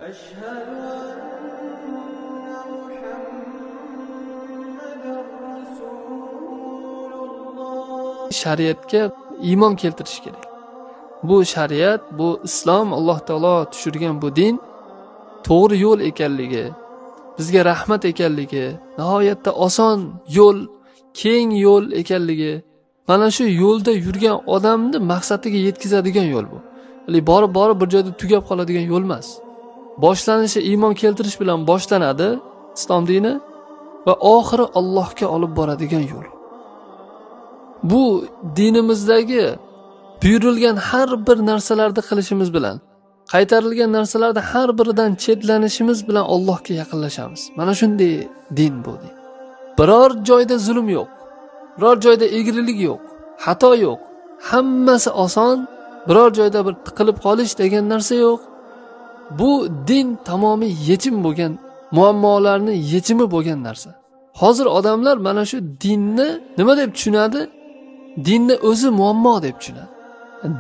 أشهد أن محمدا رسول الله. Shariatga iymon keltirish kerak. Bu shariat, bu islom, Alloh taolo tushirgan bu din to'g'ri yo'l ekanligi, bizga rahmat ekanligi, nihoyatda oson yo'l, keng yo'l ekanligi, mana shu yo'lda yurgan odamni maqsadiga yetkazadigan yo'l bu. Ya'ni borib borib bir joyda tugab qoladigan yo'l emas. Boshlanishi iymon keltirish bilan boshlanadi islom dini va oxiri Allohga olib boradigan yo'l. Bu dinimizdagi buyurilgan har bir narsalarni qilishimiz bilan, qaytarilgan narsalarni har biridan chetlanishimiz bilan Allohga yaqinlashamiz. Mana shunday din bu din. Biror joyda zulm yo'q, biror joyda egrilik yo'q, xato yo'q. Hammasi oson, biror joyda bir tiqilib qolish degan narsa yo'q. Bu din tamomiy yechim bo'lgan, muammolarni yechimi bo'lgan narsa. Hozir odamlar mana shu dinni nima deb tushunadi? Dinni o'zi muammo deb tushunadi.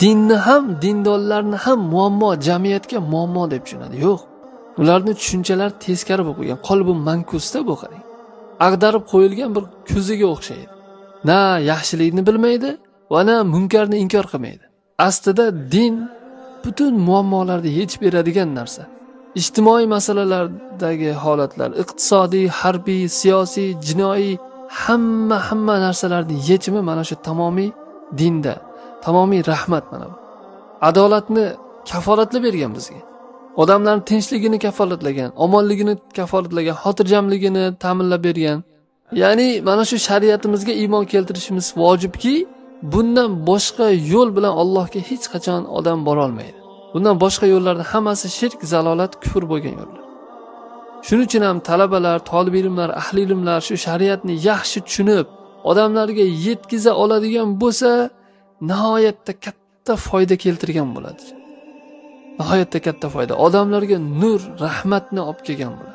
Dinni ham, dindorlarni ham muammo, jamiyatga muammo deb tushunadi. Yo'q. Ularning tushunchalari teskari bo'lib qo'ygan. Qalbi mankusda bu, qarang. Ag'darib qo'yilgan bir ko'ziga o'xshaydi. Na yaxshilikni bilmaydi va na munkarni inkor qilmaydi. Aslida din butun muammolarni yechib beradigan narsa. Ijtimoiy masalalardagi holatlar, iqtisodiy, harbiy, siyosiy, jinoiy hamma narsalarning yechimi mana shu tamomiy dinda. Tamomiy rahmat mana bu. Adolatni kafolatlab bergan bizga. Odamlarning tinchligini kafolatlagan, omonligini kafolatlagan, xotirjamligini ta'minlab bergan. Ya'ni mana shu shariatimizga iymon keltirishimiz vojibki, bundan boshqa yo'l bilan Allohga hech qachon odam bora olmaydi. Bundan boshqa yo'llarning hammasi shirk, zalolat, kufr bo'lgan yo'llar. Shuning uchun ham talabalar, tolib ilmlar, ahli ilmlar shu shariatni yaxshi tushunib, odamlarga yetkiza oladigan bo'lsa, nihoyatda katta foyda keltirgan bo'ladi. Nihoyatda katta foyda. Odamlarga nur, rahmatni olib kelgan bo'ladi.